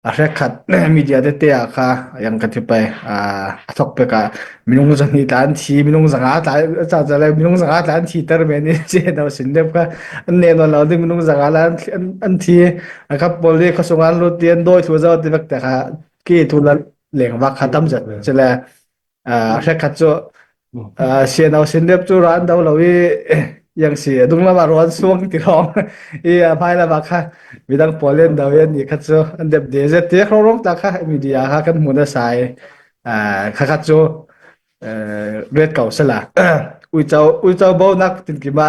ອາ ແທຣັກຂັດ ມີເດຍເຕະໆ ອາ ຄະ ຍັງກະຕິໄປ ອາ ອາ ທອກເປກະ ມີນຸງຈະນີຕານທີ ມີນຸງຈະງາຕານ ຈະ ຈະແລ ມີນຸງຈະງາຕານທີ ເຕີເມນີ ເຊນເອົາຊິນເດັບຄະ ອັນແນ່ນອນລາວ ມີນຸງຈະງາລານ ອັນ ອັນທີ ອາ ຄັບ ໂປເລ ຄະ ສຸງານ ໂລຕຽນ ໂດຍ ທູເຈົ້າ ຕິແບກ ແຕ່ຄະ ເກ ທູລະ ແຫຼງວັກ ຄະ ຕຳຈະ ຈະແລ ອາ ແທຣັກຂັດໂຈ ອາ ເຊນເອົາຊິນເດັບ ຈູຣານ ດາວລາວີ ຍັງຊິ ດຸງລະມາຣອນ ຊ່ວງຕິລອງ ອີ ອາ ພາຍລະບັກຄະ ມີທັງໂປເລນ ດາວເວນ ອີກຄະໂຈ ອັນເດັບເດເຈັດ ເຕະເຂົ້າລົງຕາຄະ ມີເດຍຄະ ກັນໝູນະສາຍ ອາ ຄະຄັດໂຈ ເອີ ເວດເກົ່າສະລະ ອຸຍເຈົ້າ ອຸຍເຈົ້າເບົານັກ ຕິນກິມະ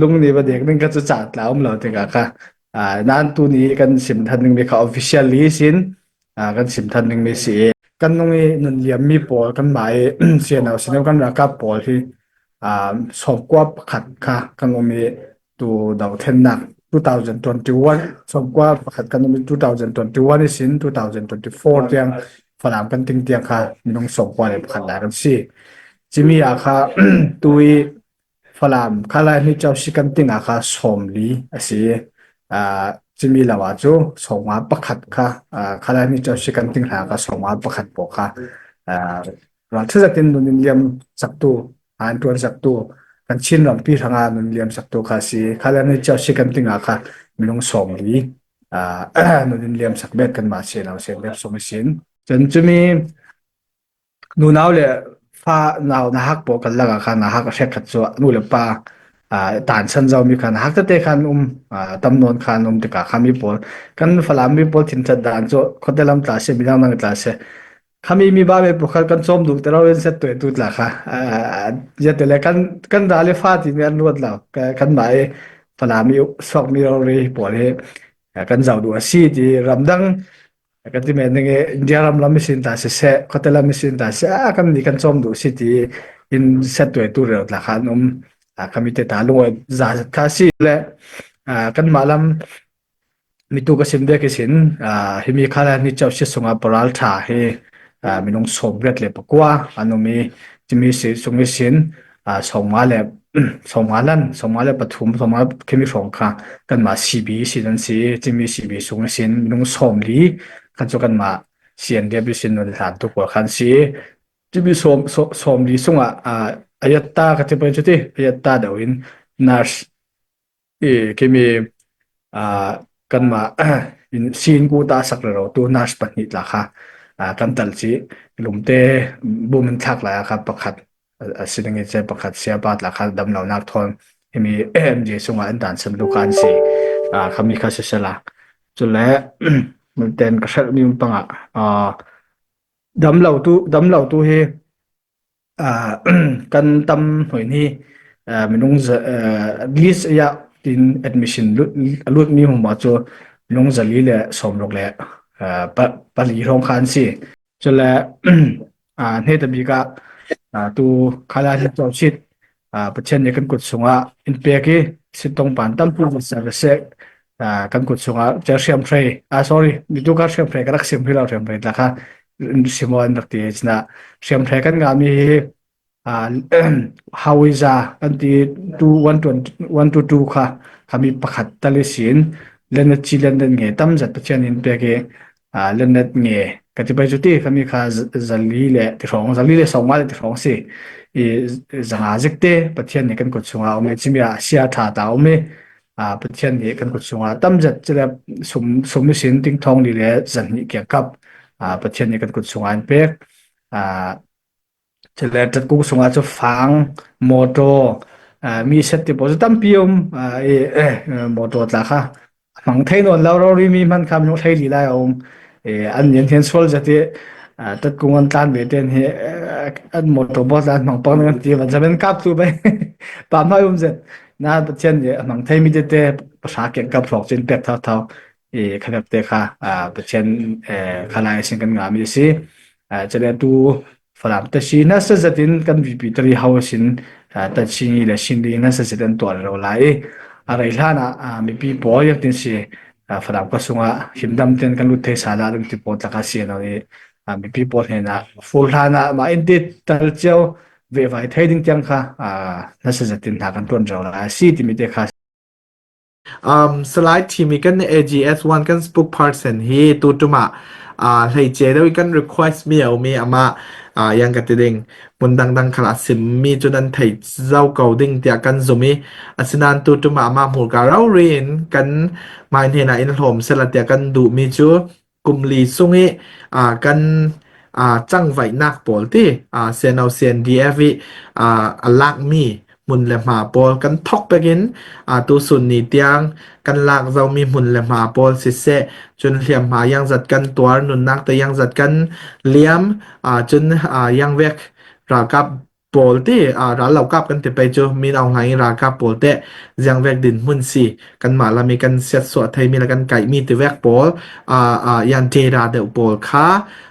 ລຸງນີ້ບະເດັກໜຶ່ງ ຄະໂຈ ຈາດລາວ ອຳລາວ ຕິກາຄະ ອາ ນານຕູນີ ກັນຊິມທັນໜຶ່ງ ມີຄະ ອອບຟິຊຽລລີ ຊິນ ອາ ກັນຊິມທັນໜຶ່ງ ມີຊີເອ ກັນນຸງນີ້ ນຸນລຽມ ມີໂປ ກັນໝາຍ ເຊນເອົາຊິນເດັບ ກັນລະກັບໂປທີ່ ອາ ສອງກວ່າປະຂັດຄະ ກັນນຸງມີ two thousand twenty-one ສອງກວ່າປະຂັດກັນ two thousand twenty-one ນີ້ຊິນ two thousand twenty-four ຕຽງ ຝຣັ່ງກັນຕິງຕຽງຄະ ມີນ້ອງສອງກວ່າໄດ້ປະຂັດຫຼາຍກັນຊິ ຈິມີອາຄາ ຕຸຍ ຝຣັ່ງຄາລາຍນີ້ເຈົ້າຊິກັນຕິງອາຄາ ສອມລີ ອາຊີ ອາ ຈິມີລາວາຈູ ສອງມາປະຂັດຄະ ອາ ຄາລາຍນີ້ເຈົ້າຊິກັນຕິງຫາຄາ ສອງມາປະຂັດປອກຄະ ອາ ຣາຊະຈັກຕິນ ນຸນນິນລຽມ ສັກຕູ ຫານຕວນສັກຕູ ກັນຊິນລຳປີທາງອາ ນຸນລຽມສັກຕູຄາຊີ ຄາແລນໃນເຈົ້າຊິກັນຕິງອາຄາ ມີລົງສອງລີ ອາ ນຸນລຽມສັກແບດກັນມາເຊນເອົາເຊນແບດສົງເອຊິນ ຈົນຈະມີ ໜູນາວແລະຟ້າໜາວນາຮັກໂປກັນລະກາຄານາຮັກແຊກຂັດໂຊອະນຸແລະປາ ອາ ຕານຊັນເຈົ້າມີຄານາຮັກແຕ່ເຕຄານອຸມ ອາ ຕຳນວນຄານອຸມແຕ່ກາຄາມີໂປ ກັນຝຣັ່ງມີໂປທິນສັດດານໂຊ ຄອນແຕ່ລຳຕາເຊ ມີນາງນາງຕາເຊ ຄາມີມີບາເມໂປຄັດກັນໂຊມດຸແຕ່ລາເວັນເຊັດຕົວຕຸດລະຄະ ອາ ຢາແຕ່ລະກັນ ກັນດາເລຟ້າທີ່ແມ່ນນວດລາວ ກະຄັນໝາຍຝຣັ່ງມີຊອກມີລາວເລໂປເລ ອາ ກັນເຈົ້າດູອາຊີທີ່ລຳດັງ ກະຕິແມ່ນເດຍລຳລຳມີຊິນຕາເຊ ຄອນແຕ່ລຳມີຊິນຕາເຊ ອາ ຄັນນີ້ກັນໂຊມດຸຊິທີ່ ອິນເຊັດຕົວຕຸດລະຄະນຸມ ອາ ຄາມີແຕ່ຕາລຸງອາຈານຄາຊີແລະ ອາ ກັນມາລຳ ມີຕູກະຊິມເດກະສິນ ອາ ເຮມີຄາລານິເຈົ້າຊິດສົງອາປະລາລທາເຮ ອາ ມີນົງສົມເວດເລປະກົວ ອານຸມີ ຈິມີສີສຸງວິສິນ ອາ ສອງມາແລະ ສອງມາລັນ ສອງມາແລະປະທຸມ ສອງມາເຄມີສອງຄາ ກັນມາຊີບີສີນັນຊີ ຈິມີຊີບີສຸງວິສິນ ມີນົງສອມລີ ຄັນໂຊກັນມາ ຊີເອັນເດບ ຊີນວນທານ ທຸກຫົວຄັນຊີ ຈິມີສອມ ສອມ ສອມລີສຸງອາ ອາ ອາຍັດຕາ ກະຕິໄປຈຸຕິ ອາຍັດຕາ ດາວິນ ນາສ ເອ ເຄມີ ອາ ກັນມາ ຊີນກູຕາສັກລະໂລຕູນາສປະນິດລາຄາ ອາ ກັນຕັນຊີ ລຸມເຕ ບູມມັນທັກລາຄາ ປະຂັດ ອາ ຊິນງເງເຈ ປະຂັດເຊຍປາດລາຄາ ດຳເນົານາກທອນ ເຄມີ ເອັມເຈ ສຸງອາ ອັນຕານ ຊຳດູການຊີ ອາ ຄາມີຄາເຊສລາ ຈຸແລ ມັນແຕນກະສັດມີມັນປັງອາ ອາ ດຳເລົ່າຕູ ດຳເລົ່າຕູເຮ ອາ ກັນຕຳຫອຍນີ້ ອາ ເມນູ ເອີ ລິສຍາຕິນ ແອັດມິຊິນ ລຸດ ລຸດມີຫົວໝໍໂຈ ເມນູ ຈະລີ ແລະ ສອມລົກ ແລະ ອາ ປະ ປະລີ ໂຮງຄານຊີ ຈົນແລະ ອາ ເນຕະບີກະ ອາ ຕູຄາລາທີ່ເຈົ້າຊິດ ອາ ປະເທດນີ້ກັນກຸດສຸງອາ ອິນເປກີ ຊິດຕົງປານຕຳປູສາເຊ ອາ ກັນກຸດສຸງອາ ຈະສຽມໄທ ອາ ສອຣີ ມີຕູກາສຽມໄທກະລັກສຽມພີລາວສຽມໄທລາຄາ ຊິມອນດັກຕີຊະນະ ສຽມໄທກັນງາມມີ ອາ ຮາວິຊາ ອັນຕີ one two one two two ຄະ ຄະມີປະຂັດຕະລິສິນ ແລະ ນະຈີ ແລະ ເນດເງ ຕຳຈັດປະເທດອິນເປກີ ອາ ເລນເນັດເງ ກະຕິໄປຈຸຕິ ຄາມີຄາ ຈາລີ ແລະ ຕິທອງ ຈາລີ ແລະ ສອງມາ ແລະ ຕິທອງ ຊີ ອີ ຈາງາເຈັກເຕ ປະທຽນນີ້ກັນກົດສຸງອາ ໂອເມ ຈິເມ ອາ ເຊຍ ທາຕາ ໂອເມ ອາ ປະທຽນນີ້ກັນກົດສຸງອາ ຕຳຈັດ ຈະແລ ສົມ ສົມມີສິນ ຕິງທອງ ລີ ແລະ ຈັນນິ ກຽງກັບ ອາ ປະທຽນນີ້ກັນກົດສຸງອາ ເປັກ ອາ ຈະແລ ຈັດກຸງສຸງອາ ຈະຟາງ ມໍໂຕ ອາ ມີເຊັດຕິໂປ ຈະຕຳປີມ ອາ ເອ ເອ ເອ ມໍໂຕຕາຄາ ມັງໄທນອນລາວ ລາວລີມີມັນຄຳຍົງໄທລີຫຼາຍອົງ ເອ ອັນເຢັນເຫັນໂຊລຈະຕິ ອາ ຕັດກຸງອັນຕານເບເຕັນເຮ ອັນໝົດຕົວບໍ່ລານມັງປັງເງິນຕີມັນຈະແມ່ນກັບສູ່ໄປ ປາມນ້ອຍອຸມເສັດ ນານປະເທດເອ ມັງໄທມີແຕ່ແຕ່ພາສາເກັ່ງກັບພວກເຊັ່ນແປກເທົ່າໆ ເອ ຂະແບບແຕ່ຄ່າ ອາ ປະເທດ ເອ ຄາລາຍຊິງກັນງາມຢູ່ຊີ້ ອາ ຈະໄດ້ຕູ ຝຣັ່ງແຕ່ຊີນາສະຈະຕິນກັນວີປີຕະລີເຮົາຊິນ ອາ ແຕ່ຊີນີແລະຊິນດີນາສະຈະຕິນຕົວເຮົາຫຼາຍ ອາໄລລານະ ອາ ມີປີໂປຍັງຕິນຊີ ອາ ຝຣັ່ງກະຊວງ ອາ ຫິມດຳເຕັນກັນລຸດເທສາລາລຶງຕິໂປຕະກາເຊນເນາະ ອາ ມີປີໂປເຮນະ ຟູລານະ ມາອິນຕິຕາເຈວ ເວໄວໄທດິງຈັງຄະ ອາ ນາສະຈະຕິນຫາກັນຕົວເຮົາຫຼາຍ ຊີຕິມີແຕ່ຄະ Ym, slide ti mi kan A G S one kan spokesperson hi tu tuma, a, hleiche deu i kan request mi au mi ama, a, yang ka ti ding mun dang dang khala sim mi chu nan thei zau kau ding tia kan zumi. Asinan tu tuma ama hmul ka rau rin kan mai hena in hlom sela tia kan du mi chu kum li sung i, a, kan, a, chang vai nak pol ti, a, C N O C N D F i, a, a lak mi mun le hma pol kan thok pekin, a, tu sun ni tiang kan lak zau mi mun le hma pol sise, chun hliam hma yang zat kan tuar, nun nak te yang zat kan liam, a, chun, a, yang vek ra kap pol ti, a, ra lau kap kan ti pai chu, min au ngai ra kap pol te, ziang vek din mun si, kan ma la mi kan siat suah thei mi la kan kai mi ti vek pol, a, a, yan te ra deu pol kha,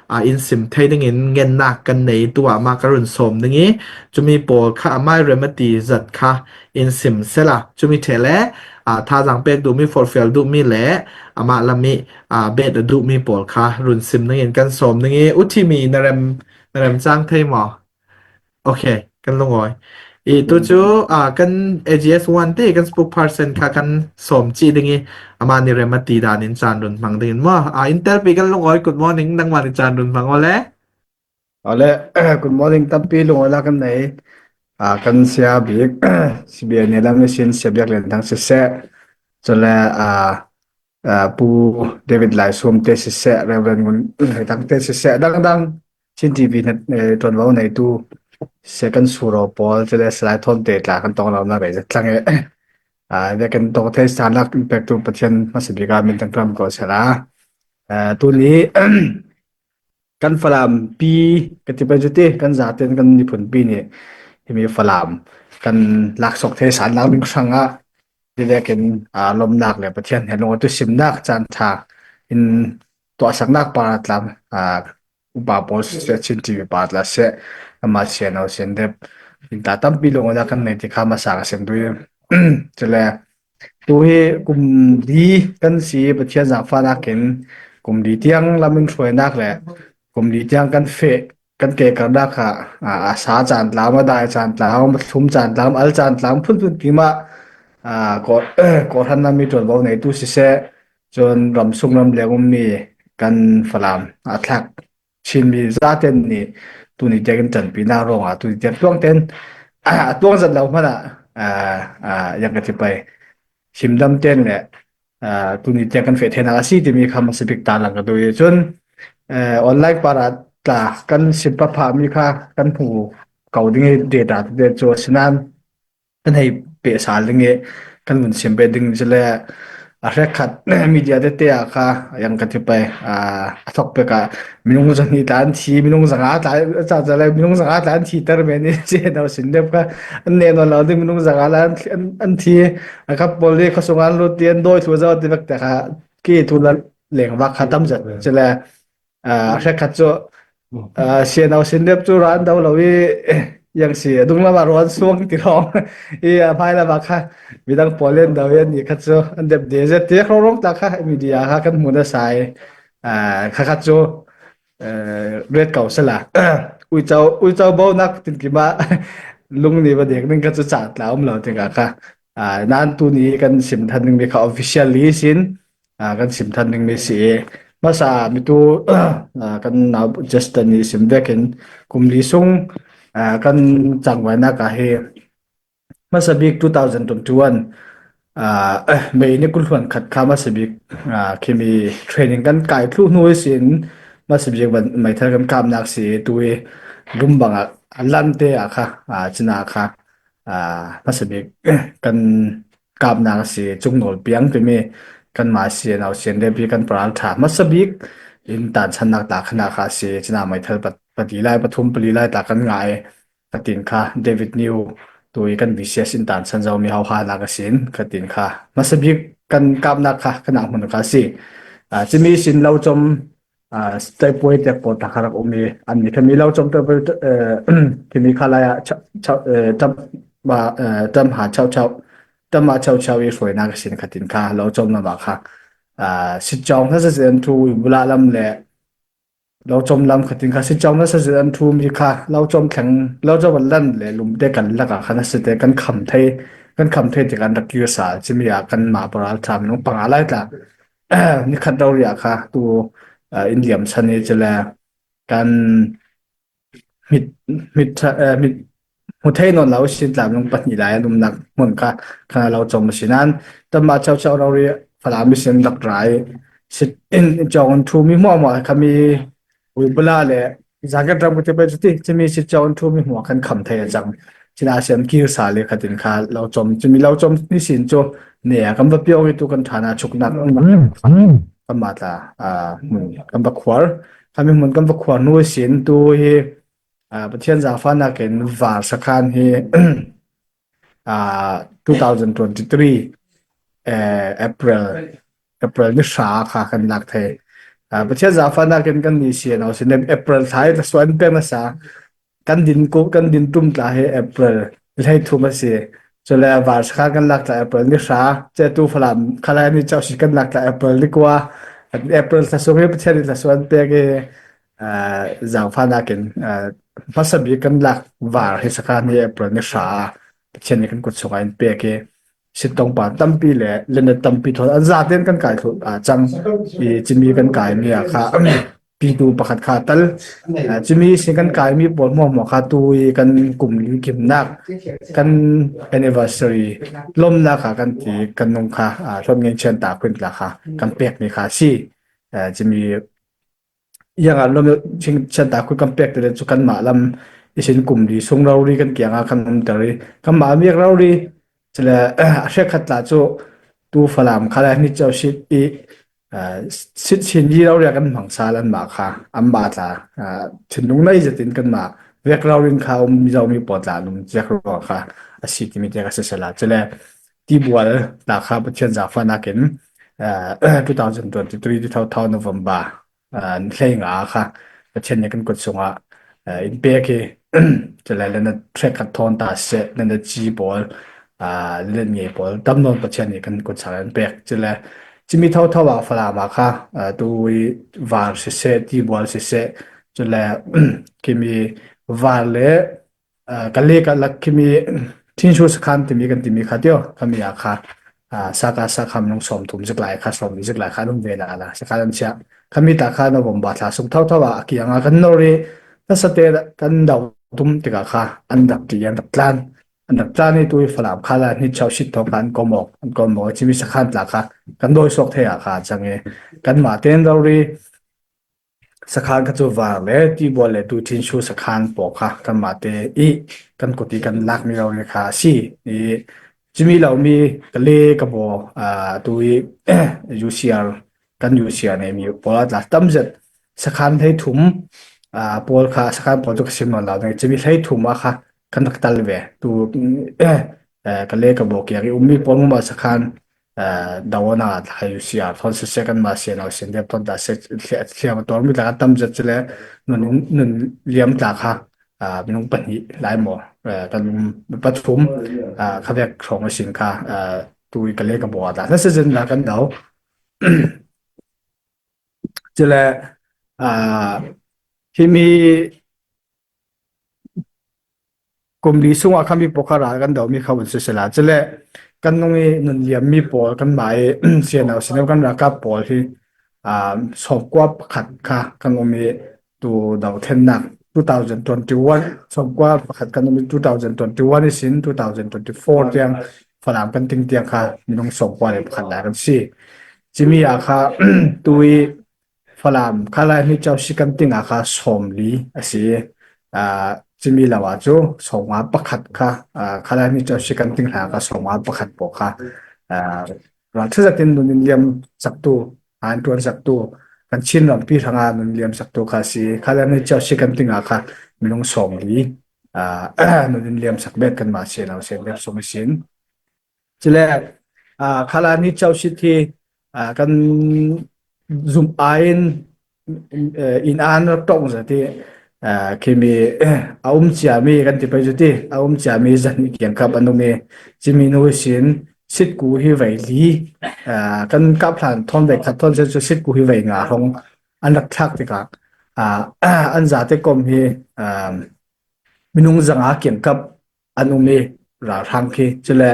a, in sim thei ding in ngen nak kan nei tua ma ka run som ding i, chu mi pol kha a mai remati zat kha, in sim sela, chu mi the le, a, tha zang pek du mi for fel du mi le, a ma la mi, a, bet du mi pol kha, run sim ding in kan som ding i, u ti mi na rem, na rem chang thei mo. Ok, kan lung oi. I tu chu, a, kan A G S one ti, kan spokesperson kha kan som chi ding i, ama ni remati dan in chan run mang ding in mo. A, Intel pi kan lung oi, good morning, nang ma ni chan run mang o le. O le, good morning, tampi lung oi la kan nei. A, kan sia bik, C B N ni la mi sin sia bik len thang sise. Chun le, a, a, Pu David Lai Sum te sise, Reverend Ngun Lai Thang te sise, dang dang, Chin T V na, e, ton vau nei tu, se kan su ro pol, chun le slide thon te tla kan tong lau na rei tlang e. A, ve kan tong te san lak pek tu Pathian ma sa bik a min tang kram ko sela. A, tu ni, kan Falam pi, ka ti pai chu ti, kan za ten kan ni phun pi ni, hi mi Falam, kan lak sok the san lak ding sang a, ti le ken, a, lom nak le Pathian he long tu sim nak chan tha, in tua sak nak pa tlam, a, upa pol se Chin T V pa tla se, ama se no sen dep, in ta tampi long da kan nei ti kha ma sa ka sem tu, chule, Tu hi kum li kan si Pathian zangfahna ken, kum li tiang lam in hruainak le kum li tiang kan feh, kan kekar dak kha, a, a sa chan tlam, a dai chan tlam, a thum chan tlam, al chan tlam, phun phun kima, a, ko, ko than na mi tuan bau nei tu sise, chun ram sung ram leng um mi kan Falam, a thlak Chin mi za ten ni, tu ni te kan chanpi na rong a, tu ni te tuang ten, a, tuang zat lau mana, a, a, yang ka ti pai, him dam ten le, a, tu ni te kan fe thena a si ti mi kha ma sa bik ta lang ka tu i chun, e, online para ta kan sim pa pha mi kha, kan pu kau ding i data te chu sinan, kan hei pe sal ding e, kan mun sim pe ding chule, a hrek khat, media te te a kha, yang ka ti pai, a, a thok pe ka, minung zang ni tan thi, minung zang a tan, cha cha le, minung zang a tan thi tar me ni, che no sin dep ka, an ne no lau ding minung zang a lan, an, an thi, a ka pol le ka sung an lu ti an doi thu zau ti vek te kha, ki thu la leng vak kha tam zat, chule, a, hrek khat chu, a, sian au sin dep chu ran dau lo i, yang si, dung lama ruan suang ti rong. I, a, phai lama kha, midang pol len dau i, an ni khat chu, an dep de zet ti rong rong ta kha, media kha kan hmu na sai. A, kha khat chu, e, ret kau sela. Ui chau, ui chau bau nak tin kima, lung ni ba dek ning kha chu cha tla um lo ti ka kha. A, nan tu ni kan sim than ning mi kha officially sin, a, kan sim than ding mi si e. Masa mi tu, a, kan nau Justin ni sim vekin kum li sung, a, kan chang vai na ka he. Masa bik two thousand twenty-one, a, May ni kul huan khat kha masa bik, a, kimi training kan kai tlu nu sin, masa bik ban mai thar kan kam nak si e tu e lum bang a, a lan te a kha, a, china kha, a, masa bik kan kap nak si chung nol piang ti mi kan ma si nau sian de pi kan pral tha masa bik in tan chan nak ta khana kha si china mai thal pat, pati lai pathum pali lai ta kan ngai ka tin kha David New tu i kan V C S in tan chan zau mi hau ha nak sin ka tin kha masa bik kan kap nak kha kan nak mun kha si, a, chimi sin lau chom a, stai puai te po ta kharak umi, an ni kami lau chom te puai, e, kami khalai a, cha, cha, e, tam, ba, e, tam ha chau chau, tam ha chau chau i soi na ka sin khatin kha, lau chom na ba kha. A, si chong na sa sen tu i bula lam le, lau chom lam khatin kha, si chong na sa sen tu mi kha, lau chom thang, lau chom lan le, lum te kan la ka kha na se te kan kham thai, ກັນຄຳເທດຈາກອັນດັກກິລສາ ຈະມີອາກັນມາປະລາທາມ ນ້ອງປັງອາໄລຕາ ນິຄັດເຮົາເລີຍຄະ ຕູ ເອີ ອິນລຽມຊະນີຈະແລ ກັນ ມິດ ມິດ ເອີ ມິດ ຫົວໄທນອນລາວຊິນຕາມລົງປະນິລາຍ ໜຸ່ມນັກມົນກະ ຄະນະລາວຈອມມະຊິນານ ຕຳມາເຈົ້າເຈົ້າລາວເຣ ຟະລາມິເຊັນດັກໄລ ຊິດເອັນຈອງອັນທູມີໝໍໝໍຄະ ມີ Wibala ແລະ Zagat Ram ກະຈະໄປຈຸຕິ ຈະມີຊິດຈອງອັນທູມີຫົວຄັນຄຳໄທອາຈັງ ຊິນອາເຊັນກິລສາເລຄາຕິນຄາ ລາວຈອມ ຈະມີລາວຈອມນິສິນໂຈ ເນຍ ກຳບະປ່ຽວ ເຮຕຸກັນຖານາ ຊຸກນັກ ກຳມາຕາ ອ່າ ໝູນ ກຳບະຂວາ ຄະມີໝູນກຳບະຂວາ ນູເວຊິນ ຕູເຮ ອ່າ ປະທຽນຈາຟານາເກັນ ວາສະຄານເຮ ອ່າ two thousand twenty-three ເອີ April April ນິສາຄະ ຄັນລັກເທ ອ່າ ປະທຽນຈາຟານາເກັນກັນນີເຊຍເນາະ ຊິເນ April ໄທ ຕະສວນເປັນນາສາ ກັນດິນກຸ ກັນດິນຕຸມຕາເຮ April ໄທທຸມາເຊ ໂຈແລວາສະຄານກັນລັກຕາ April ນິສາ ເຈຕູຟະລາມ ຄາລາຍນິເຈົ້າຊິກັນລັກຕາ April ດີກວ່າ April ຕະສວນເປັນ ປະທຽນຕະສວນເປັນເກ ອ່າ ຈາຟານາເກັນ ອ່າ ພາສະບີກັນລັກ ວາເຮສະຄາເນ ເປີນນິສາ ເຊັ່ນກັນກົດສະຫວາຍເປເກ ຊິຕ້ອງປານຕຳປີແລະ ເລນຕຳປີທອນ ອັນຈາເຕັນກັນກາຍໂທ ອາ ຈັງ ອີ ຈິມີກັນກາຍເມຍຄາ ປີຕູປະຂັດຄາຕັນ ອາ ຈິມີຊິກັນກາຍມີປອດໝໍໝໍຄາຕູ ກັນກຸ່ມລີກິມນັກ ກັນ anniversary ລົມນາຄາກັນຕີກັນນົງຄາ ອາ ຊົນເງິນເຊນຕາຄວິນລາຄາ ກັນເປກມີຄາຊີ ອາ ຈິມີ ຢ່າງອັນລົມເຊນຕາຄຸນກຳແປກແຕ່ເລະຈຸກັນມາລຳ ອີຊິນກຸມດີຊົງລາວລີກັນກຽງອາຄັນຕະຣີ ກຳມາເມກລາວລີ ຈະແລ ເຊກຄັດຕາໂຈ ຕູຟະລາມຄາແລນິເຈົ້າຊິດອີ ເອີ ຊິດຊິນຢີລາວລຽກັນມັງສາລັນມາຄາ ອຳບາຕາ ເອີ ຊິນລຸງໄນຈະຕິນກັນມາ ແວກລາວລິນຄາວມີເຈົ້າມີປອດລານຸມແຈກລອຄາ ອາຊິດມີແຈກອາເຊສລາ ຈະແລ ຕີບວນລາຄາປະເທດຈາຟານາເກັນ ເອີ two thousand twenty-three ທີ່ເທົ່າໆ November ອ່າ ເລງອາຄະ ປະເທດນີ້ກັນກົດສົງອະ ເອີ ອິນເປເຄ ຈະແລ ແລະນະ ແທຣກຄັດທອນຕາເຊ ແລະນະ ຈີບອລ ອ່າ ແລະເງບອລ ຕຳນອນປະເທດນີ້ກັນກົດສາລະແປກ ຈະແລ ຈະມີເທົ່າເທົ່າອາຟະລາມາຄະ ອ່າ ຕຸຍວາເຊເຊ ຕີບອລເຊເຊ ຈະແລ ເຄມີວາເລ ເອີ ກະເລກະລັກຄິມີ ທິນຊູສະຄານຕິມີກັນຕິມີຄາດຽວ ຄາມີອາຄາ ອາ ສາກາສາຄາມນອງສອມທຸມຊິກຫຼາຍຄາ ສອມຊິກຫຼາຍຄານຸມເວລາລະ ສາຄາລັນເຊຍ ຄາມີຕາຄານະວົມບາທາສຸກເທົ່າເທົ່າອາ ອາກິຍັງອາກັນໂນເຣ ຕະສະເຕກັນດາວທຸມຕິກາຄາ ອັນດັກຕິອັນດັກຕານ ອັນດັກຕານນີ້ຕຸຍຝຣັ່ງຄາລານິດຊາວຊິດທອງຄານກໍໝອກ ອັນກໍໝອກຊິມີສາຄານຕາຄາ ກັນໂດຍສອກເທອາຄາ ຈັງເອ ກັນມາເຕນເຣ ສະຄານຂະຈູວາງ ແລະ ຕີບອນ ແລະ ຕູທິນຊູສະຄານປອກຄະ ກັນມາເຕອີ ກັນກົດຕີກັນລາກມີເຮົາເນຄາຊີ ຈິມີເຫຼົ່າມີກະເລກະບອ ອ່າ ຕູ ຢູຊີອາ ກັນຢູຊີອາເນມີປອລອດລາຕຳເຈັດ ສະຄານໄທທຸມ ອ່າ ປອລຄະ ສະຄານປອລຕຸກກະຊິມນອນລາວເນ ຈະມີໄທທຸມອາຄະ ກັນຕັກຕັນເວ ຕູ ເອີ ກະເລກະບອກຽກ ອຸມມີປອນມຸມມາສະຄານ ເອີ ດາວນາໄທຢູຊີອາ ທອນເຊເຊກັນມາເຊນອາເຊນເດບທອນຕາເຊເຊມາຕອນມີຕາກະຕຳເຈັດເຊແລ ນນ ນນລຽມຕາຄະ ອ່າ ມີນ້ອງປະນິຫຼາຍໝໍ ເອີ ກັນປະທຸມ ອ່າ ຄະແວກຂອງສິນຄ້າ ອ່າ ຕຸຍກະເລກະບອຕາ ນະເຊເຊນລາກັນດາວ ຈະແລ ອ່າ ທີ່ມີ ກົມດີສຸງອາຄາມີໂປຄາລາກັນດອກມີຄາວເປັນເຊເຊລາ ຈະແລ ກັນນົງມີໜູນລຽມມີປອລກັນໝາຍ ເຊຍນາວເຊນາວກັນລາກາປອລທີ່ ອ່າ ສອງກວ່າປະຂັດຄາ ກັນນົງມີຕູດາວເທັນນັກ two thousand twenty-one ສອງກວ່າປະຂັດກັນນົງມີ two thousand twenty-one ນີ້ສິນ two thousand twenty-four ຕຽງຝຣັ່ງກັນຕິງຕຽງຄາ ມີນົງສອງກວ່າເລີຍປະຂັດລາກັນຊີ ຈິມີອາຄາ ຕຸຍ ຝຣັ່ງຄາລາຍມີເຈົ້າຊິກັນຕິງອາຄາ ສອມລີ ອາຊີ ອ່າ ຈິມີລາວາໂຈ ສອງມາປະຂັດຄາ ອ່າ ຄາລາຍມີເຈົ້າຊິກັນຕິງຫາຄາ ສອງມາປະຂັດປອກຄາ ອ່າ ລາຊະຈັກຕິນນຸນລຽມສັກຕູ ອານຕວນສັກຕູ ກັນຊິນລອມປີທາງອານຸນລຽມສັກຕູຄາຊີ ຄາລາຍມີເຈົ້າຊິກັນຕິງອາຄາ ມີນົງສອງລີ ອ່າ ນຸນລຽມສັກເບັດກັນມາເຊນອາເຊນເບັດສົມສິນ ຈະແລ ອ່າ ຄາລານິດຊາວຊິດທີ່ ອ່າ ກັນຊຸມອາຍ ເອີ ອິນອານຕົງສະຕິ ເອີ ເຄມີ ອາອຸມຈາມີກັນຕິໄປຈຸຕິ ອາອຸມຈາມີຈັນກຽງກັບອະນຸເມ ຈິມີໂນເວຊິນ ຊິດກູຮີໄວລີ ອ່າ ກັນກັບຜ່ານທອນໄວຄັດທອນເຊນຊິດກູຮີໄວງາຂອງ ອັນດັກທັກຕິກາ ອ່າ ອັນຈາເຕກົມຮີ ອ່າ ມິນຸງຈັງອາກຽງກັບ ອະນຸເມ ລາວທາງຄີ ຈະແລ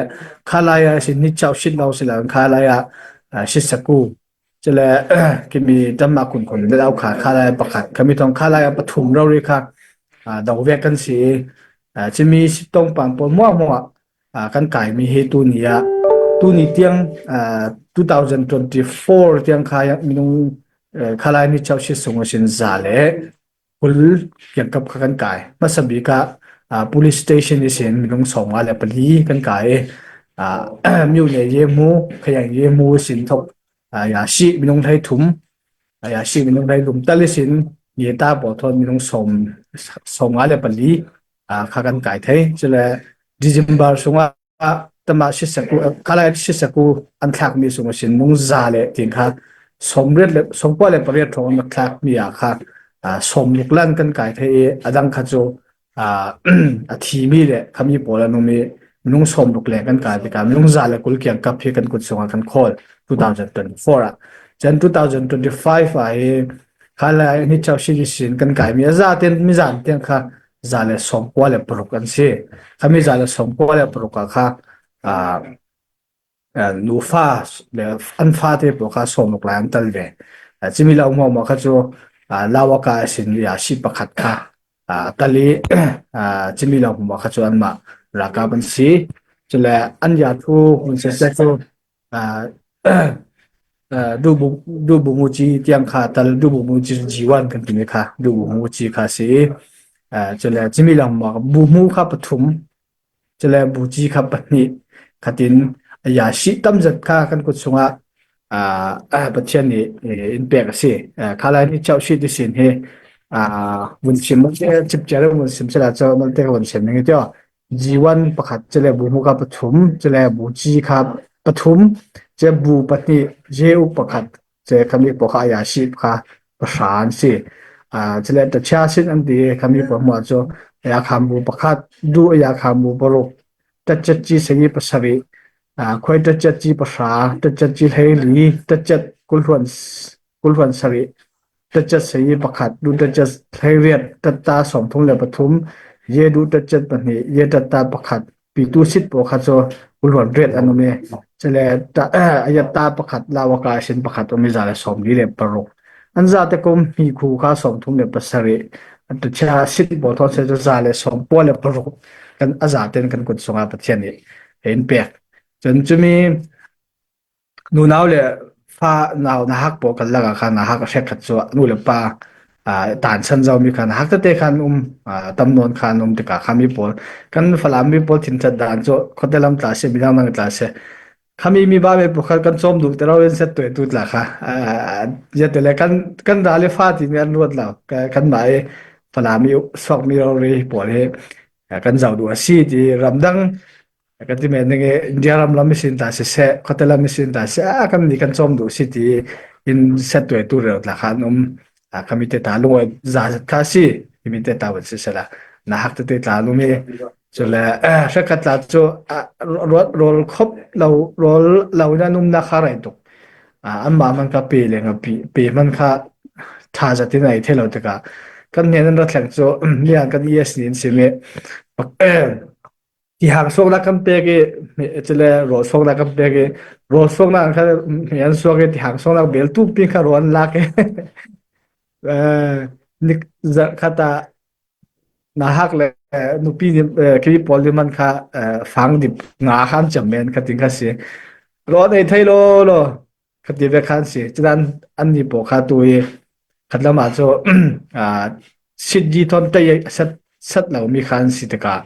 ຄາລາຍາຊິນນິຈາວຊິດລາວຊິລາວ ຄາລາຍາ ອາ ຊິດສະກູ ຈະແລ ເຄມີຕຳມາຄຸນຄົນເດລາວຂາ ຄາລາຍາປະຂັດ ຄາມີທອງ ຄາລາຍາປະທຸມ ລາວເລຄາ ອາ ດອງແວກກັນເສ ອາ ຈະມີຊິດຕອງປາງປົນມົວມົວ ອາ ກັນກາຍມີເຮຕູນີຍະ ຕູນີຕຽງ ອາ two thousand twenty-four ຕຽງຄາຍະ ມີນຸງ ເອີ ຄາລາຍານິຈາວຊິດສົງອາຊິນຈາແລ ຄຸນກຽງກັບຂະກັນກາຍ ມາສະບີກະ ອາ police station ອີເຊນ ມີນຸງສອງວາແລປະລີກັນກາຍ ອາ ມິວເນເຢມູ ຂະຍັງເຢມູ ຊິນທົບ ອາ ຢາຊິ ມີນຸງໄທທຸມ ອາ ຢາຊິ ມີນຸງໄທທຸມ ຕາລິຊິນ ເຢຕາ ປໍທອນ ມີນຸງສອມ ສອງວາແລປະລີ ອາ ຂະກັນກາຍໄທ ຈະແລ December ສົງອາ ອາ ຕະມະຊິດສະກູ ຄາລາຍາຊິດສະກູ ອັນທາກມີສຸງສິນ ນຸງຈາແລະ ຕິງຄາ ສົມເລັດແລະ ສົມກວ່າແລະປະເວດ ທອງອັນທາກມີອາຄາ ອາ ສົມລຸກລັນກັນກາຍໄທເອ ອະດັງຄາໂຈ ອາ ອາທີມີແລະ ຄາມີໂປລະນຸງມີ ນຸງສົມລຸກແລກັນກາຍໄທກາ ນຸງຈາແລະ ກຸນກຽງກັບເພກັນກຸນສົງອາກັນຄອນ two thousand twenty-four ອະ ຈັນ two thousand twenty-five ອາເອ ຄາລາຍານິຈາວຊິດສິນກັນກາຍ ມີອາຈາເຕັນ ມີຈານຕຽງຄາ ຈາແລະ ສອງກວ່າແລະປະລຸກອັນເຊ ຄາມີຈາແລະ ສອງກວ່າແລະປະລຸກອາຄາ ອາ ອາ ນູຟາ ແລະ ອັນຟາເທໂປຄາ ສອງລູກຫຼານອັນຕະເລ ອາ ຈິມີລາວຫົວໝໍຄາໂຈ ອາ ລາວອາກາສິນຢາຊິປະຂັດຄາ ອາ ຕະເລ ອາ ຈິມີລາວຫົວໝໍຄາໂຈ ອັນມາລາກາບັນຊີ ຈະແລ ອັນຍາທູ ມັນເສຍໂຈ ອາ ເອີ ດູບຸ ດູບຸງູຈີຕຽງຄາ ຕະເລ ດູບຸງອູຈີ ຈີວັນກັນຕິເມຄາ ດູບຸງອູຈີຄາຊີ ອາ ຈະແລ ຈິມີລາວຫົວໝໍ ບູມູຄາປະທຸມ ຈະແລ ບູຈີຄາປະນິ ຄາຕິນ ອາຍາຊິ ຕຳຈັດຄາ ຄັນກຸດສຸງອະ ອາ ອາ ປະເທດນີ້ ເອ ອິນເປກຊິ ອາ ຄາລາຍນິຈາວຊິດຕິສິນເຮ ອາ ວຸນຊິມ ເອ ຈິບຈາລະ ວຸນຊິມ ສະລາຈະ ມັນເຕກະ ວຸນຊິມ ນີ້ເຈົ້າ ຈີວັນປະຂັດ ຈະແລ ບູມູຄາປະທຸມ ຈະແລ ບູຈີຄາປະທຸມ ຈະແລ ບູປະນິ ເຢອຸປະຂັດ ຈະແລ ຄຳນີ້ ປະຄະ ອາຍາຊິ ຄາ ປະສານຊິ ອາ ຈະແລ ຕະຊາຊິນ ອັນດີ ຄຳນີ້ ປະໝໍໂຈ ອາຍາຄາມບູປະຂັດ ດູອາຍາຄາມບູປະລຸກ ຕະຈັດຈີ ສະຢີປະສະລິ ອາ ຄວາຍຕະຈັດຈີປະສາ ຕະຈັດຈີໄທລີ ຕະຈັດກຸນຫຼວນ ກຸນຫຼວນສະລິ ຕະຈັດສະຢີປະຂັດ ດຸຕະຈັດໄທເວດ ຕັດຕາສອງທຸງແລະປະທຸມ ເຢດຸຕະຈັດປະນິ ເຢຕັດຕາປະຂັດ ປີຕູຊິດໂປຄາໂຈ ກຸນຫຼວນເວດອະນຸເມ ຈະແລ ຕະ ອາຍັດຕາປະຂັດ ລາວະກາຍເຊັນປະຂັດ ອະເມຈາແລະສອມລີແລະປະລຸກ ອັນຈາຕະກຸມ ຮີຄູຄາສອງທຸງແລະປະສະເຣ ອັນຕະຊາຊິດບໍ່ທອນເຊຈາແລະສອງປົວແລະປະລຸກ ກັນອາຈາເຕັນກັນກຸນສົງອາປະເທດນີ້ ເຫັນແປກ ຈົນຈະມີ ໜູໜາວແລະຟ້າໜາວໜາຮັກປົກກັນລະກະຄານາຮັກແຊກຂັດໂຊອະນຸແລະປາ ອາ ຕານຊັນເຈົ້າມີຄານາຮັກຕະເຕຄານຸມ ອາ ຕຳນວນຄານຸມຕະກະຄາມີປົນ ກັນຝຣັ່ງມີປົນຖິ່ນສັດດານໂຊ ຄອນແຕ່ລຳຕາເຊ ມີນາງນາງຕາເຊ ຄາມີມີບາເມປຸຄັນກັນໂຊມດຸແຕ່ລາວເວັນເຊັດຕົວຕຸດລະຄາ ອາ ຢາແຕ່ລະກັນ ກັນດາເລຟ້າທີ່ແມ່ນນວດລາວ ກະຄັນໝາຍຝຣັ່ງມີຊອກມີລາວເລປົນເຮ ອາ ກັນເຈົ້າດູອາຊີທີ່ລຳດັງ ກະຕິແມ່ນເດ ອິນເດຍລຳລຳມີຊິນຕາເຊແຊ ຄອນແຕ່ລຳມີຊິນຕາເຊ ອາ ກະມີກັນຊອມດູຊິຕິ ອິນແຊຕົວຕູເຣລາຄານຸມ ອາ ກະມີແຕ່ຕາລຸງ ຈາຄາຊີ ມີແຕ່ຕາວັນຊິສະລາ ນາຮັກແຕ່ຕາລຸງເມ ໂຊແລ ເອີ ສະກັດຕາໂຊ ອາ ໂຣລ ໂຣລຄົບ ເຫຼົ່າ ໂຣລ ເຫຼົ່າຍານຸມນາຄາໄລຕຸກ ອາ ອຳມາມັນກະເປເລງກະເປ ເປມັນຄະ ທາຈະຕິໄນເທລາວຕະກະ ກັນເນນນະແທງໂຊ ຍານກັນເອສນິນຊິເມ ເອີ ທີ່ຫາງໂຊກລາກຳເປເກ ເມ ເຈແລ ໂຣໂຊກລາກຳເປເກ ໂຣໂຊກນາງຄະ ເມ ອັນໂຊກເກ ທີ່ຫາງໂຊກລາກເບລຕູປິງຄະ ໂຣອັນລາເກ ເອີ ນິກ ຈະຄາຕາ ນາຮັກແລະ ນຸປີ ເອີ ເຄມີປອລລິມັນຄະ ເອີ ຟັງດິບງາຄານຈຳແມ່ນຄະຕິງຄະເສ ໂຣອັນເອໄທໂລໂລ ຄະຕິເວຄານເສ ຈະນັ້ນ ອັນນີ້ໂປຄາຕຸຍ ຄັນລະມາໂຊ ອາ ຊິດຢີທອນໄຕ ສັດ ສັດເຫຼົ່າມີຄານສິຕະກາ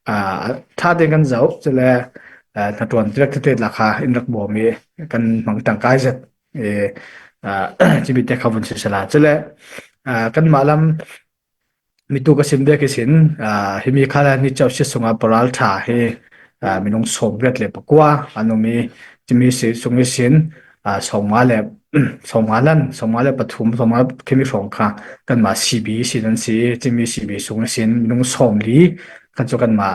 ອາ ທາເຕກັນເຈົ້າ ຈະແລ ອາ ນະຕວນເທລະກະເທດລາຄາ ອິນລັກບໍເມ ກັນມັງຕັງກາຍເຊັດ ເອ ອາ ຈະມີແຕ່ຄຳບຸນສິສະລາ ຈະແລ ອາ ກັນມາລຳ ມີຕູກະຊິມເດກະສິນ ອາ ເຮມີຄາລານິຈາວຊິດສົງອາປະລາລທາເຮ ອາ ມີນົງສົມເວດເລປະກົວ ອານຸມີ ຈະມີສີສຸງວິສິນ ອາ ສອງມາແລະ ສອງມາລັນ ສອງມາແລະປະທຸມ ສອງມາເຄມີສອງຄາ ກັນມາຊີບີສີນັນສີ ຈະມີຊີບີສຸງວິສິນ ມີນົງສອມລີ ຄັນໂຈກັນມາ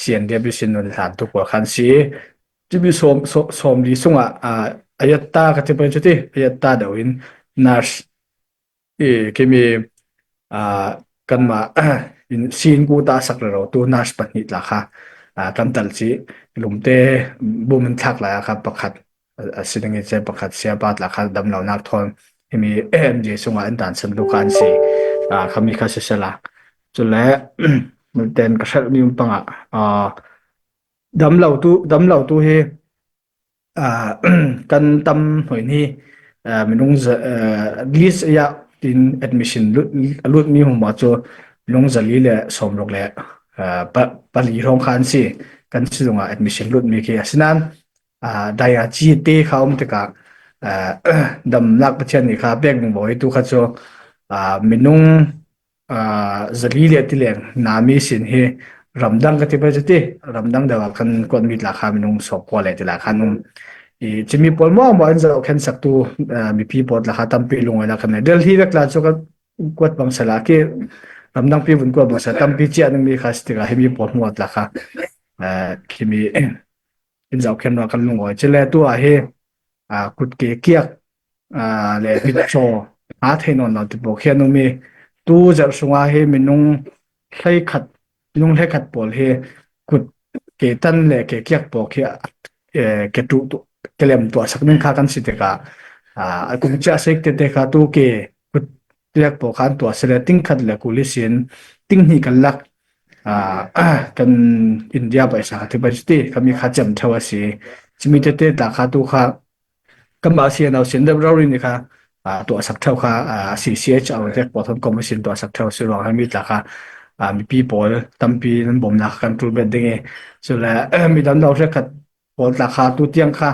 ສຽນເດຍບິສິນ ນຸນຫຼານຕຸກວາຄັນສີ ຈະມີສອມ ສອມ ສອມລີສຸງອາ ອາ ອາຍັດຕາ ກະຕິເປັນຊຸຕິ ອາຍັດຕາດາວິນ ນາສ ເອ ເຄມີ ອາ ກັນມາ ຊີນກູຕາສັກລະໂຣຕູ ນາສປະນິດລາຄາ ອ່າ ກຳຕັນຊິ ລຸມເຕບຸມມັນທັກຫຼາຍອະຄັບ ປະຂັດ ອາ ຊິໄດ້ເງິນໃຊ້ປະຂັດເສຍປາດລາຄາດຳເຫຼົ່າໜັກທອນ ທີ່ມີເອັມເຈ ສຸງຫວາ ອັນຕານ ສັນຕຸຄານຊີ ອ່າ ຄຳມີຄາເສຍສະຫຼາ ຈຸແລ ມັນແຕນກະສັດມີມັນປັງອະ ອ່າ ດຳເຫຼົ່າຕູ ດຳເຫຼົ່າຕູເຮ ອ່າ ກັນຕຳຫອຍນີ້ ເອີ ມີນຸງ ເອີ ລິສຍາຕິນ ແອັດມິຊິນ ລຸດ ລຸດມີຫົວໝໍໂຈ ມີນຸງ ຈະລີ ແລະ ສອມລຸກ ແລະ ເອີ ປະ ປະລີ ທອງຄານຊີ ກັນຊິລົງ ແອັດມິຊິນ ລຸດມີເຄ ສະນັ້ນ ອ່າ ໄດອາຈີເຕຄາວມະຕະກະ ເອີ ດຳລັກປະເທດນີ້ຄາ ແປກໜຶ່ງບໍ່ໃຫ້ຕູຄາໂຈ ອ່າ ເມນຸງ ອ່າ ຈະລີເລຕິແລງ ນາມີສິນເຮ ຣຳດັງກະຕິໄປຈະຕິ ຣຳດັງ ແຕ່ວ່າຄັນກວດມີລາຄາເມນຸງສອງກວ່າແລະຕິລາຄານຸງ ອີ ຈະມີປອນໝໍບໍ່ອັນຈະເອົາແຄນສັກຕູ ເອີ ມີພີປອດລາຄາຕຳປີລົງໄວ້ລາຄາໃນເດືອນທີ່ແບກລານໂຊກະກວດບັງສະລາເກ ຣຳດັງປີບຸນກວດບັງສະຕຳປີເຈຍໜຶ່ງມີຄາສະຕິກາເຮ ມີປອນໝໍລາຄາ ເອີ ເຄມີ ເປັນເຈົ້າແຄມນອກກັນລຸງອອຍ ເຈແລຕົວເຮ ອ່າ ກຸດເກກຽກ ອ່າ ແລະ ປິດໂຊ ຫາໄທນອນນອນຕິໂປເຄນອງເມ ຕູຈະສຸງອາເຮ ເມນຸງໄທຂັດ ເມນຸງໄທຂັດໂປເຮ ກຸດເກຕັນ ແລະ ເກກຽກໂປເຄ ເອ ເກຕຸ ເກແລມຕົວສັກໜຶ່ງຄາກັນຊິເຕກາ ອ່າ ກຸງຈະເຊກເຕເຕຄາຕູເກ ກຸດ ຕຽກໂປຄານຕົວເສລະຕິງຂັດ ແລະ ກຸລິສິນ ຕິງຫີກັນລັກ ອ່າ ກັນອິນເດຍໄປສາທິໄປສະຕິ ກະມີຄາຈຳເທົວາສີ ຈະມີເຕເຕຕາຄາຕູຄາ ກຳບາເຊນເອົາເຊນເດີບເຣາລິນຄາ ອ່າ ຕົວສັກເທົວຄາ ອ່າ ຊີຊີເອັຈ ເອົາແຈກປອທອນກອມເຊນຕົວສັກເທົວຊິລອງໃຫ້ມີຕາຄາ ອ່າ ມີປີໂປ ຕຳປີນັ້ນບົ່ມນາຄັນຕູເບັດເດເງ ສຸແລ ເອີ ມີດຳດອກເຊກຂັດ ໂປລາຄາຕູ້ຕຽງຄະ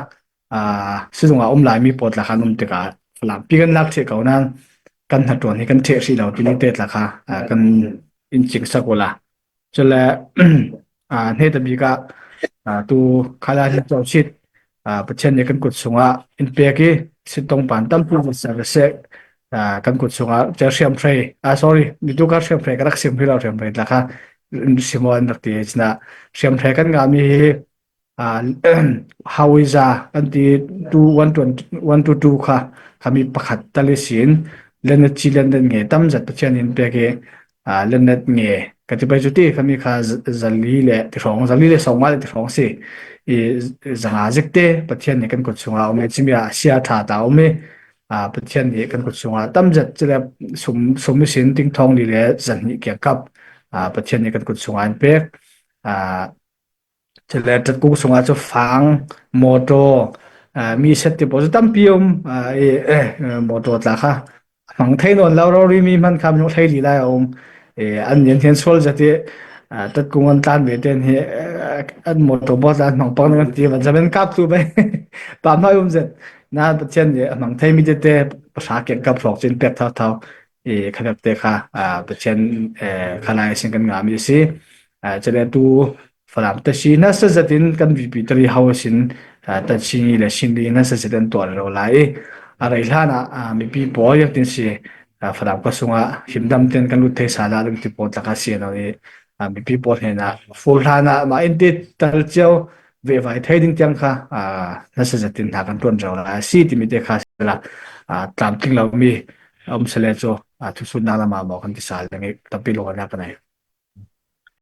ອ່າ ຊິສູງອາອົມຫຼາຍມີໂປລາຄານຸມເຕກາ ຝຣັ່ງປີກັນລັກເທເກົານາງ ກັນຫາຕົວນີ້ກັນເທສີເຫຼົ່າຕີນິເຕດລາຄາ ອ່າ ກັນອິນຈິງສາໂກລາ ຈົນແລ ອ່າ ເນຕະບີກະ ອ່າ ຕູຄາລາທີ່ເຈົ້າຊິດ ອ່າ ປະເທດນີ້ກັນກຸດສູງອາ ອິນເປກີ ຊິຕົງປານຕຳປູສາເກເຊ ອ່າ ກັນກຸດສູງອາ ຈະສຽມໄພ ອ່າ ສອຣິ ມີຕູກະສຽມໄພກະລັກສຽມໄພລາວສຽມໄພລາຄາ ຊິມອນດັກຕີຊະນະ ສຽມໄພກັນງາມມີ ອ່າ ຮາວິຊາ ອັນທີ່ two one two one two two ຄະ ຄະມີປະຂັດຕະລິສິນ ແລນເນັດຈີ ແລນເນັດເງ ຕຳຈັດປະເທດນິນເປເກ ອ່າ ແລນເນັດເງ ກະຕິໄປຈຸຕິ ຄະມີຄາ ຈະລີ ແລະ ຕິທອງ ຈະລີ ແລະ ສອງມາ ແລະ ຕິທອງ ຊີ ອີ ຈະງາເຈັກເຕ ປະເທດນີ້ກັນກົດສູງອາ ໂອເມ ຈິມຍາ ເຊຍທາຕາ ໂອເມ ອ່າ ປະເທດນີ້ກັນກົດສູງອາ ຕຳຈັດ ຈະແລ ສົມ ສົມມີສິນ ຕິງທອງ ລີ ແລະ ຈັນຫິ ກຽງກັບ ອ່າ ປະເທດນີ້ກັນກົດສູງອາ ເປັກ ອ່າ ຈະແລ ຈັດກຸງສະຫວັດ ຈະຟາງ ມໍໂຕ ເອີ ມີເຊັດຕິໂປ ຈະຕຳປິວມ ເອີ ເອີ ເອີ ມໍໂຕຕາຄາ ມັງໄທນອນລາວ ເຮົາລີມີມັນຄຳຍົງໄທລີຫຼາຍອົງ ເອີ ອັນເຢັນເຫັນໂຊນຈະຕິ ເອີ ຕັດກຸງອັນຕານເວເຕັນເຮ ເອີ ອັນມໍໂຕບໍ່ຕານມັງປັງນັ້ນຕິ ມັນຈະແມ່ນກັບສູ່ໄປ ປາມນ້ອຍອຸມເຊັດ ນານປະເທດເອ ມັງໄທມີແຕ່ ແຕ່ພາສາກຽງກັບສອງເຊັ່ນແປດເທົ່າໆ ເອ ຂະແບບແຕ່ຄ່າ ອ່າ ປະເທດ ເອີ ຄະນາຍເຊັ່ນກັນງາມຢູ່ຊີ້ ອ່າ ຈະໄດ້ຕູ ຝຣັ່ງແຕ່ຊີນາສະຈະຕິນກັນວີປີຕະລີເຮົາຊິນ ອ່າ ຕັນຊີນີແລະຊິນດີນາສະຈະຕິນຕົວເຮົາຫຼາຍ ອາໄລລານະ ອ່າ ມີປີໂປຢາກຕິນຊີ ອ່າ ຝຣັ່ງກະຊວງ ອ່າ ຫິມດຳເຕັນກັນລຸດເທສາລາລຶງຕິໂປຕະກາເຊນເຮົານີ້ ອ່າ ມີປີໂປເຮນະ ຟູລານະ ມາອິນຕິຕະລະຈຽວ ເວໄວໄທດິງຕຽງຄ່າ ອ່າ ນາສະຈະຕິນຫາກັນຕົວເຮົາຫຼາຍ ຊີຕິມີແຕ່ຄ່າເສຍລະ ອ່າ ຕາມຈິງລາວມີ ອຳສະແລໂຈ ອ່າ ທຸກສຸດນາລະມາໝໍຄັນຕິສາ ແລະ ຕະປິໂລນາກະໄນ